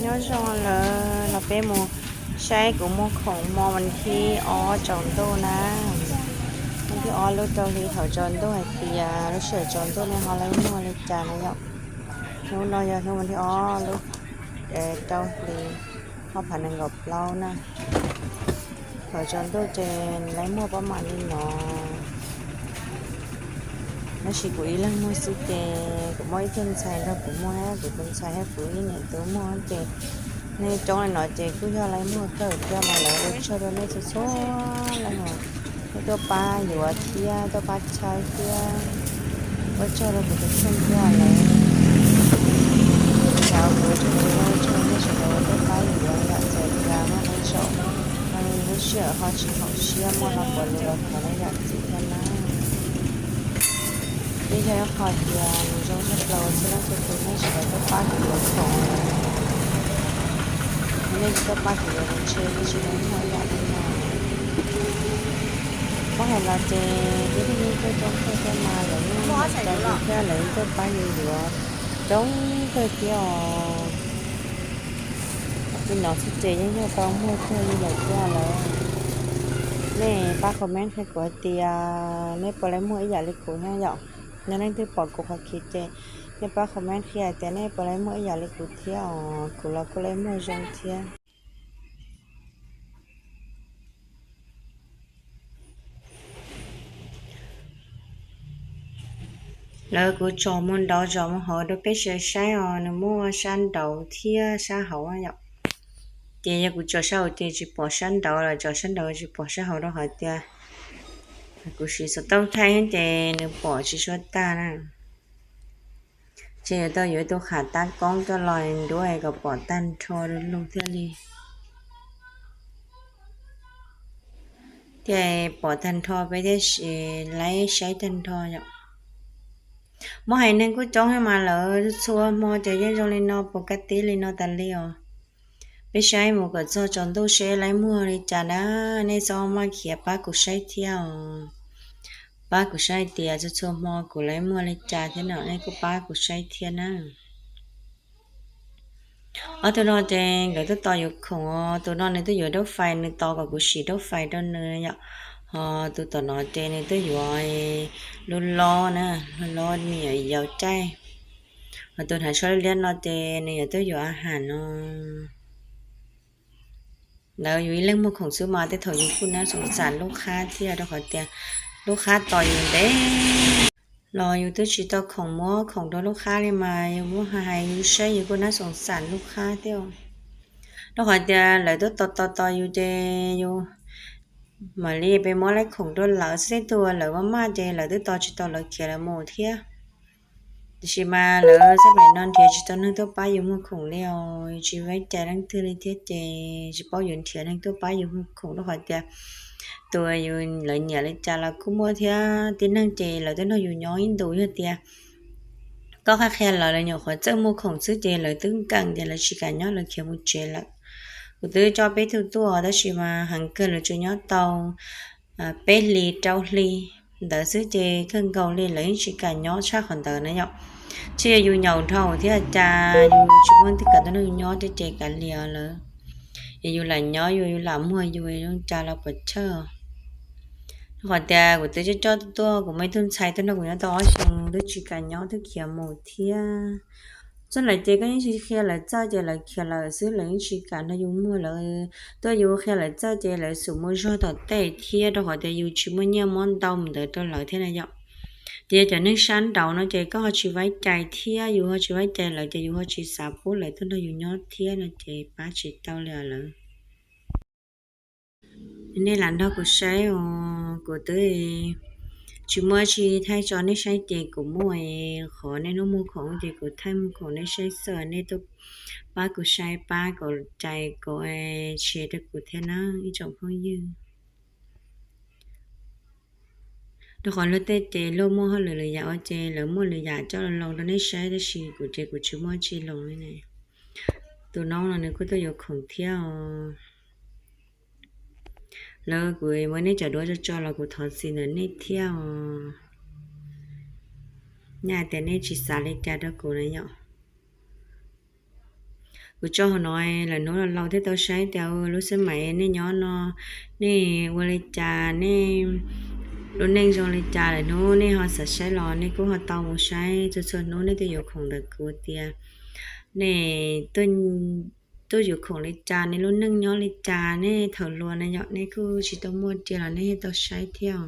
Nyob zoo lawm, los peb mus saib kuv muag khoom hmo vas thib ob tsaus ntuj na. Vas thib ob lub rau hli thaum tsaus ntuj hais tias lub sij hawm tsaus ntuj nej ho laib muag li cas na yom. Hnub no yog hnub vas thib ob lub rau hli ob phav nees nkaum plaub na. Thaum tsaus ntuj ces laib muag pob mam li no. Tab sis kuv ib leeg muag xwb ces kuv muaj ib tug ntxhais nrog kuv muag, kuv tus ntxhais thiab kuv ib niam tub muag ces nej coob li no ces kuj yog laib muag kawg thiab mas lawv ua tsaug rau nej txhua txhua leej os. Nej tuaj pab yuav thiab tuaj pab tshawb thiab ua tsaug rau kuv tus kheej thiab lawv. Kuv ua tsaug tsis tau ua tsaug nej sawv daws tuaj pab yuav yom, txawm tias muaj ib zaug lub sij hawm ho tsis haum siab muaj no puas lus los thov nej zam txim thiab na. Twb yog ib qho tias nws zoo tshaj plaws txhua leej txhua tus nej sawv daws tuaj pab kuv yuav khoom. Yog nej tsis tuaj pab kuv yuav ntshe twb tsis tau muaj ib yam li no. Muab hais los ces peb tug neeg tuaj coob kawg thiab mas lawv yeej cais yus thiab lawv yeej tuaj pab yus yuav coob kawg thiab os. Li no xwb ces yeej yog tau muag kawg li lawm thiab lawm. Nej pab comment qhia kuv hais tias nej puas laib muag ib yam li kuv thiab yom. Yog leej twg pom kuv qhov khiv ces nej pab comment qhia hais tias nej puas laib muag ib yam li kuv thiab os, kuv los kuj laib muag zoo thiab. Lawv kuv tsom mus nraud zos mus hauv rau peb sawv saib os, nws muaj sab nraud thiab sab hauv yom. Ces yog kuv tsom sab hauv ces tsis pom sab nraud los tsom sab nraud tsis pom sab hauv rau qhov tias kuv siv xov tooj thaij ces nws pom tsis suav tag na. Ces yuav tau yuav ib tug qhav tab koob coj los nruab kom pom tag nrho lug thiaj li, thiaj pom tag nrho peb thiaj laib saib tag nrho yom. Muab hais neeg kuj coob thiab mas lawv txhua hmo ces yeej zoo li no puas kaj tib li no tas li os. Peb saib mus kom txog tsaus ntuj seb laib muag li cas na. Nej txhob maj khiav pab kuv saib thiab os. Pab kuv saib tias txhua txhua hmo kuv laib muag li cas thiab no nej kuj pab kuv saib thiab na. Ob tug no ces nkawd twb tos yuav khoom os, tus no nws twb yuav daub fais, nws tos kom kuv sim daub fais rau nws yom. Ho tus tom no ces nws twb yuav lub lob na, lub lob me nyuam yaus caij. Ho tus hnav tsho liab liab no ces nws yuav twb yuav a has no. Ntawd yus ib leeg muag khoom xwb mas tej thaum yus kuj nab xoom xam lub qhab thiab rau qhov tias lub qhab tos yus ntev los yus twb tsis tau khoom muab khoom rau lub qhab li mas yus muab hais yus saib yus kuj nab xoom xam lub qhab thiab. Rau qhov tias lawv twb tos tos tos yus ces yus mam li peb muab laib khoom rau lawv xwb, tej tug lawv maj maj ces lawv twb tos tsis tau lawv khiav lawv mus thiab. Tiam sis mas lawv xab maim no nrhiav tsis tau neeg tuaj pab yus muag khoom li os, yus tsis vaib cai leej twg li thiab ces tsis paub yuav nrhiav neeg tuaj pab yus muag khoom rau qhov tias tus yus lawv nyiam li cas los kuj muaj thiab. Tib neeg ces lawv twb nrog yus nyob ib ntus yog tias koj qhia qhia lawv, lawv nyuam qhuav txawj muag khoom xwb ces lawv twb nkees ces lawv tsis kam nyob, lawv khiav mus tsev lawm. Kuv twb coj peb tug tuaj tab sis mas heev kawg lawv tsuas nyob tau peb hlis rau hli ntawd xwb ces kawg nkaus li lawv yeej tsis kam nyob tshaj qhov ntawd na yom. Tsis yog yus nyaum dhau thiab cas yus tsis muaj leej twg kam tuaj nrog yus nyob thiab ces kav liam lawv. Es yus lam nyob yus, yus lam muag yus, zoo cas los puas chawj. Rau qhov tias kuv twb coj coj tuaj, kuv muaj ib tug ntxhais tuaj nrog kuv nyob tau ob xyoos twb tsis kam nyob twb khiav mus thiab. Txog lawm ces koj yeej tsis qhia lawv txawj ces lawv khiav lawm xwb, lawv yeej tsis kam nrog yus muag lawm. Tuaj yus qhia lawv txawj ces lawv xub mus zog tom tej thiab rau qhov tias yus tsis muaj nyiaj muab ntau mus ntawd rau lawv thiab na yom. Ces yog cov neeg sab nraud no ces koj ho tsis vaib cai thiab yus ho tsis vaib cai lawv ces yus ho tsis xav pub lawv tuaj nrog yus nyob thiab no ces pab tsis tau li lawm. Nej lam nrog kuv saib os, kuv twb tsis muaj tsi thaij tso nej saib ces kuv muaj qhov nej hnub muag khoom ces kuv thaij muag khoom nej saib xwb, nej tuaj pab kuv saib pab kom cai kom share rau kuv thiab na ib tsoom phooj ywg. Rau qhov luag tej ces luag muaj hauj lwm lwm yam ua ces lawv muaj lwm yam coj los rau nej saib tab sis kuv ces kuv tsis muaj tsi los li ne. Tus noob no nws kuj tuaj yuav khoom thiab os. Lawv kuv muab nej cov duab tso tso los kuv thov txim ntawm nej thiab os. Nyaj tias nej tsis xav li cas rau kuv na yom. Kuv tso hauv no, lawm hnub laus laus thiaj tau saib tias lub xab maim nej nyob no, nej ua li cas, nej lub neej zoo li cas, lawm hnub nej ho xav saib los nej kuj ho tau mus saib. Txhua txhua hnub nej tuaj yuav khoom ntawm kuv tias nej tuaj yuav khoom li cas, nej lub neej nyob li cas, nej thaum luag na yom, nej kuj tsis tau muaj tiag los nej thiaj tau saib thiab.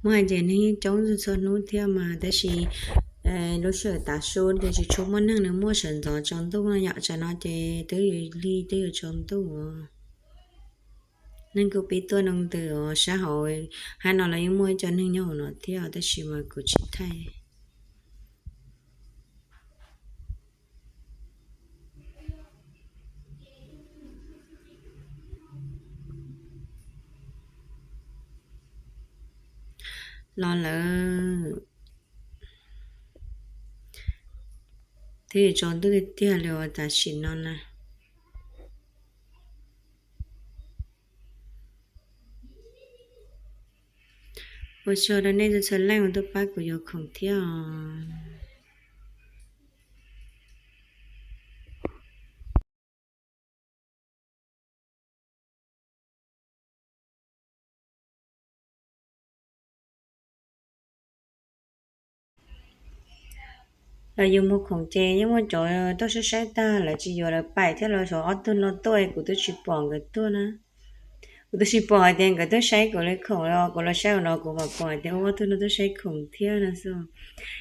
Muaj hais tias neeg yeej coob txhua hnub thiab mas, tab sis lub sij hawm tav su ces tsis tshua muaj neeg, nws muaj sawv ntxov tsaus ntuj no yom, tsam no ces twb yuav lig twb yuav tsaus ntuj. Neeg kuj pib tuaj noo ntws os, sab hauv hab no los yeej muaj ib co neeg nyob hauv no thiab tab sis mas kuv tsis thaij. Los lawm, twb yuav tsaus ntuj tiag tiag li uas tam sim no na. Ua tsaug rau nej txhua txhua leej uas tuaj pab kuv yuav khoom thiab os. Los yus mus khoom ces yeej muaj cov tuaj saib saib tag lawv tsis yuav lawv pais thiab, los xyov ob tug no tuaj kuv twb tsis pom nkawd tuaj na. Kuv twb tsis pom hais tias nkawd tuaj saib kuv li khoom li os, kuv los saib hauv no kuv mam pom hais tias ua ob tug no tuaj saib khoom thiab no xwb.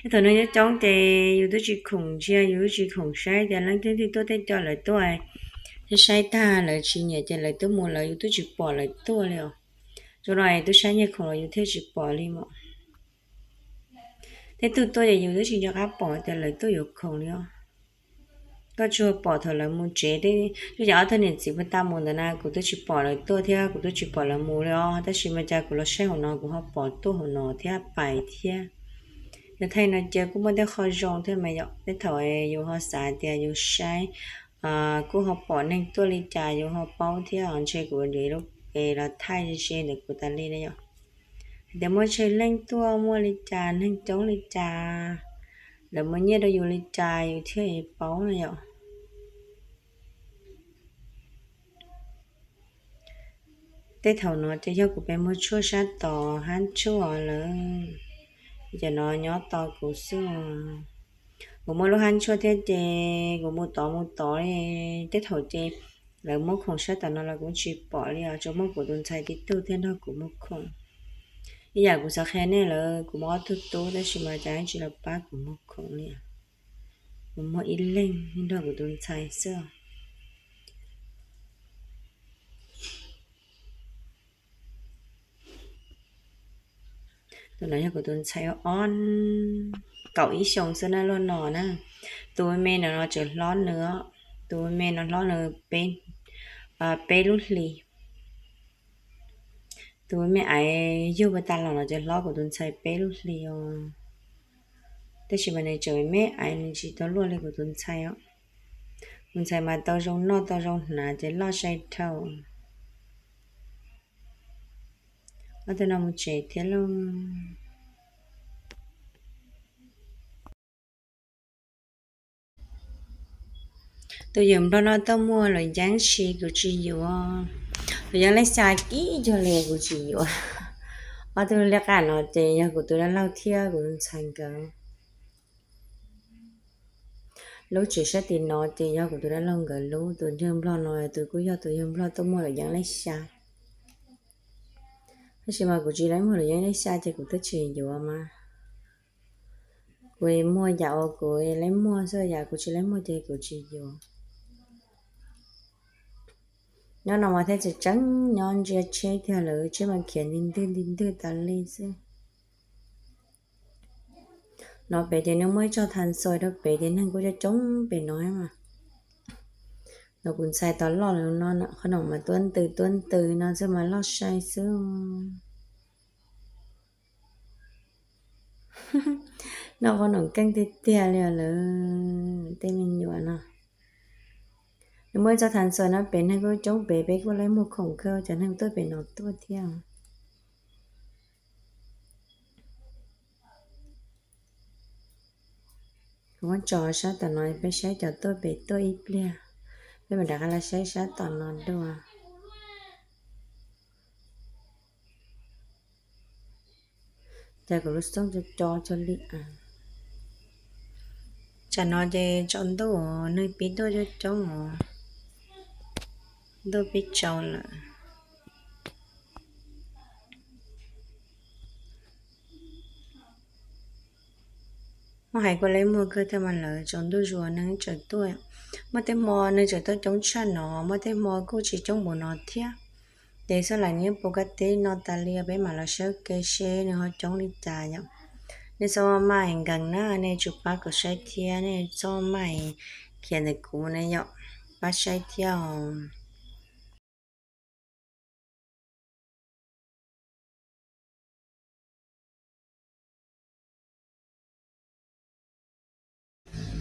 Ib thaum neeg coob coob ces yus twb tsis khoom ntsia, yus twb tsis khoom saib tias leej twg twg tuaj, tej co lawv tuaj saib saib tag lawv tsis nyiam ces lawv twb mus lawm, yus twb tsis pom lawv tuaj li os. Tsuas no twb saib nyiag khoom los yus thiaj tsis pom li mas. Tej tug tuaj ces yus twb tsis nco qab pom tias lawv tuaj yuav khoom li os. Koj tsuas pom thaum lawv mus tsev, tsuas yog ob tug niam txiv puag ta mus ntawd na, kuv twb tsis pom lawv tuaj thiab kuv twb tsis pom lawv mus li os, tab sis mas cas kuv los saib hauv no kuv ho pom tuaj hauv no thiab pais thiab. Yog thaij no cia kuj muaj tej qho zoo thiab mas yom, tej thaum yus ho xav tias yus saib kuj ho pom neeg tuaj li cas yus ho paub thiab os, ntshe kuv yuav lub es los thaij ze ze ntawm kuv tas li na yom. Hais tias muaj tsheej leej tuaj muaj li cas, neeg coob li cas, lawv muab nyiaj rau yus li cas yus thiaj paub na yom. Tej thaum no ces yog kuv pem muag tshuaj sab tod hab tshuaj lawm, ces no nyob tos kuv xwb. Kuv muaj lub hab tshuaj thiab ces kuv mus tod mus tod li, tej thaum ces lawv muab khoom sab tom no los kuv tsis pom li os, tsuas muaj kuv tus ntxhais tib tug thiaj nrog kuv muag khoom. Ib yam kuv xav qhia nej lawm, kuv muaj ob tug tub tab sis mas cas tsis los pab kuv muag khoom li. Kuv muag ib leeg nrog kuv tus ntxhais xwb. Tus no yog kuv tus ntxhais ob, kaum ib xyoos xwb na, luaj no na. Tus me no no tseem hlob nws, tus me no hlob nws peb lub hli. Tus me aiv yug pas tas los no ces hlob kuv tus ntxhais peb lub hli os. Tab sis mas nws tseem me aiv, nws tsis tau luaj li kuv tus ntxhais os. Kuv ntxhais mas tau zoo noj tau zoo hnav ces loj sai dhau. Ob tug no mus tsev thiab lauj. Tus yawm nplog no tuaj muag luam yeeb sis kuv tsis yuav. Luam yeeb lej xya kib cuag li kuv tsis yuav. Ob tug liab qab no ces yog kuv tus dab laug thiab kuv tus ntxhais nkawd. Lub tsev sab tim no ces yog kuv tus dab laug nkawd lub, tus yawg nplog no tus kuj yog tus yawg nplog tuaj muag luam yeeb lej xya. Tab sis mas kuv tsis laib muag luam yeeb lej xya ces kuv twb tsis yuav mas. Kuv muag yam uas kuv laib muag xwb, yam kuv tsis laib muag ces kuv tsis yuav. Nyob no mas thiaj tseem tseeb nyob ntsia tsheb tiag, lawv tsheb mas khiav nti ntwg nti ntwg tas li xwb. No pem ces nws muaj ib tsob thas xos rau pem ces neeg kuj coob coob pem no mas. No kuv ntxhais tos loj lawm no, qhov no mas tuab ntws tuab ntws no xwb mas loj sai xwb. Noj qhob noom keej tiag tiag li lawm tej me nyuam no. Nws muaj ib tsob thas xos no pem neeg kuj coob pem, peb kuj laib muag khoom kawg, cov neeg tuaj pem no tuaj thiab. Muab tso sab tom no peb saib cov tuaj pem tuaj ib pliag, peb mam rov qab los saib sab tom no dua. Cas kuv lub xyoob co co cuag li. Tsam no ces tsaus ntuj, neeg pib tuaj coob coob os, ntuj pib tsaus lawm. Muab hais kuj le muag kawg thiab mas lawv tsaus ntuj zus neeg tseem tuaj. Muaj tej hmo neeg tseem tuaj coob tshaj no, muaj tej hmo kuj tsis coob npaum no thiab. Ces xab lam nyob puas kab teb no tas li, peb mam los saib ua ke seb nws ho coob li cas yom. Nej txhob maj nkees na, nej tsum pab kuv saib thiab, nej txhob maj khiav ntawm kuv na yom, pab saib thiab os.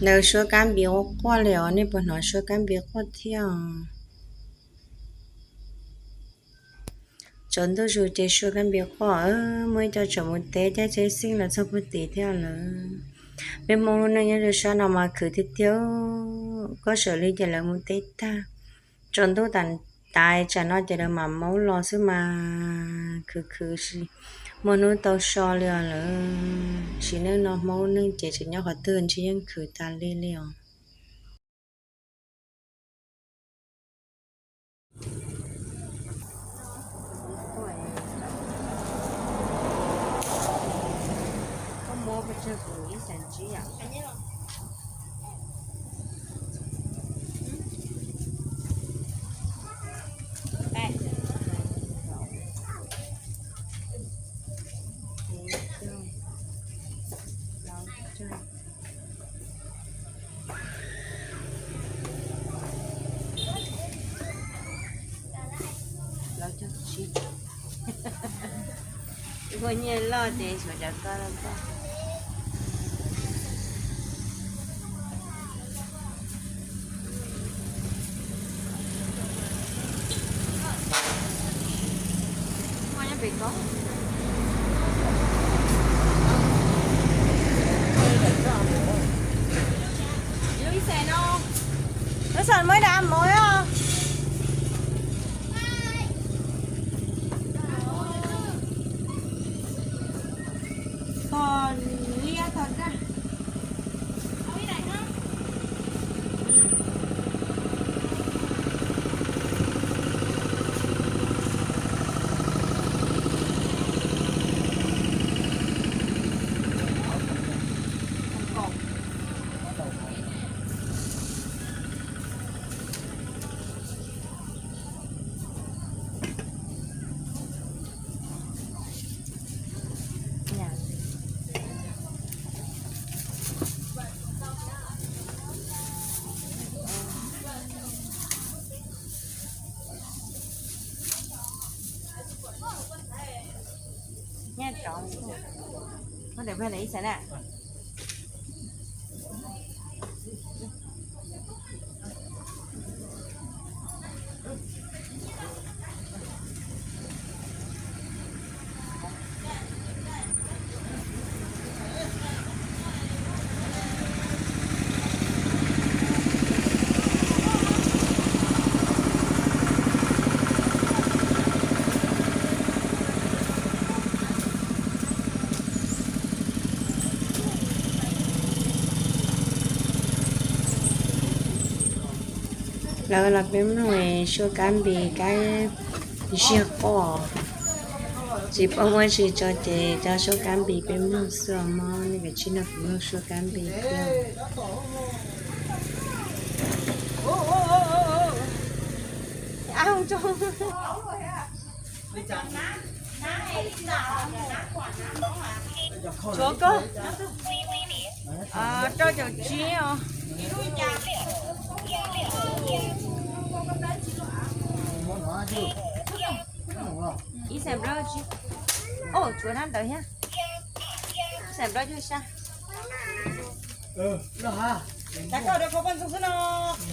Ntawd suab kab npis quaj quaj li os, nej puas hnov suab kab npis quaj thiab os? Tsaus ntuj zus ces suab kab npis quaj, muaj ib co tseem mus teb caij tsheb xeeb los txog puag tim thiab lawm. Peb Hmoob lub neej nyob rau sab no mas khwv tiag tiag, koj sawv li ces lawv mus teb tag. Tsaus ntuj tas tas tsam no ces lawv mam maub los xwb mas khwv khwv, muaj hnub tau so li os lawm. Sim neej no Hmoob neej ces tseem nyob qhov twg ntshe yeej khwv tas li li os. Ua nyiaj loj ces suav cov koj loj koj. Lub ib xees no, lub xees muaj ib daim mov os. Pog liab tog daj. Nyob rau, koj ntawm plag ntawm ib xees na. Lawv los peb mloog suab kab npis kab ziag quaj. Tsis paub muab tsi tso ces cov suab kab npis peb mloog xwb os mog, nej kav tsij nrog kuv mloog suab kab npis thiab. Tshuav koj, rau caum tsib os. Ib xees plaub tsib, tshuav nab ntawd thiab. Ib xees plaub caug xya.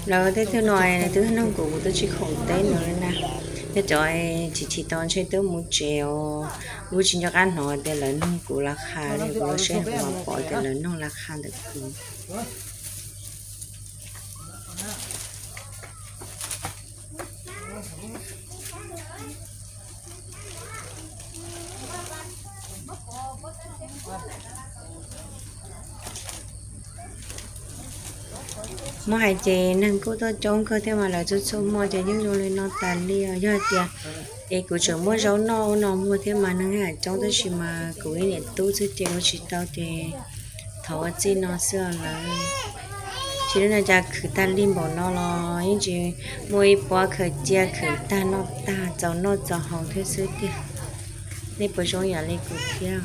Lawv tej tug no nws twb nug kuv, kuv twb tsis khoom teb nws li na. Cov tsis chim tau ntshe twb mus tsev os. Kuv tsis nco qab hnov tias lawv nug kuv las qha li, kuv los saib kuv mam pom tias lawv nug las qha ntawm kuv. Muab hais ces neeg kuj tuaj coob kawg thiab mas lawv txhua txhua hmo ces yeej zoo li no tas li os. Yog hais tias es kuv tseem muaj zaub noj ua no muag thiab mas neeg yeej coob, tab sis mas kuv ib niam tub xwb ces ua tsis tau ces thov ua txij no xwb os lawv. Tsis li no cas khwv tag li npaum no los yeej tsis muaj ib pob khaws cia, khwv tag noj tag txaus noj txaus haus thiab xwb tiag. Nej puas zoo yam li kuv thiab?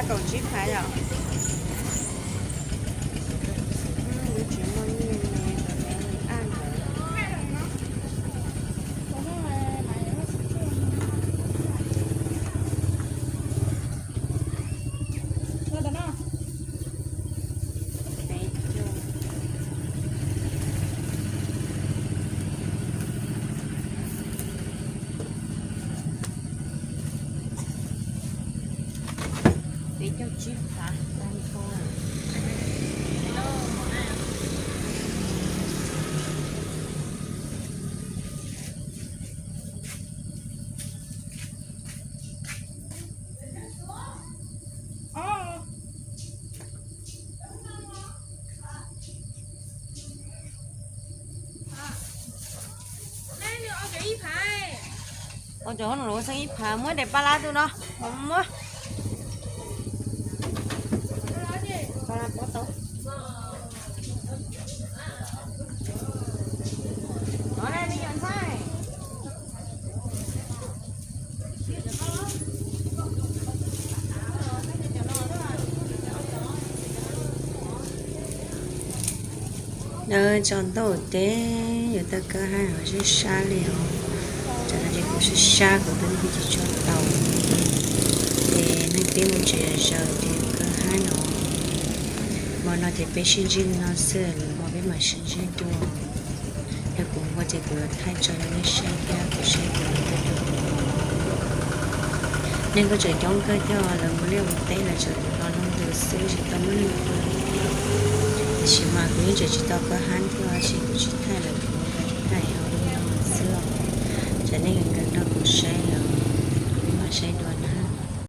Kaum tsib phav yom. Tsis muaj nyiaj ne, rau lawv aj ntawd. Peb caug tsib phav tag nrho. Ua cov no xeeb ib phav, muab daim paj lab tus no, muab. Lawv tsaus ntuj ces yuav tau kawb haib no sib sab li os. Tsam no ces kuv sib sab kuv twb hu tsis tshua tau. Ces neeg peb mus tsev zaws ces kawb haib no. Hmo no ces peb sib ntsib li no xwb, lwm hmo peb mam sib ntsib dua. Yog kuv ua ces kuv yuav thaij tso rau nej saib thiab kuv saib kuv yuav thaij rau kuv. Neeg kuj tseem coob kawg thiab, lawv mus liaj mus teb lawv tseem mus no leej twg xwb tsis tau muaj neeg mus. Tiam sis mas kuv yeej tseem tsis tau kawb haib thiab, tab sis kuv tsis thaij lawv kuv thaij li no xwb. Tsam nej nkawd nrog kuv saib los kuv mam saib dua.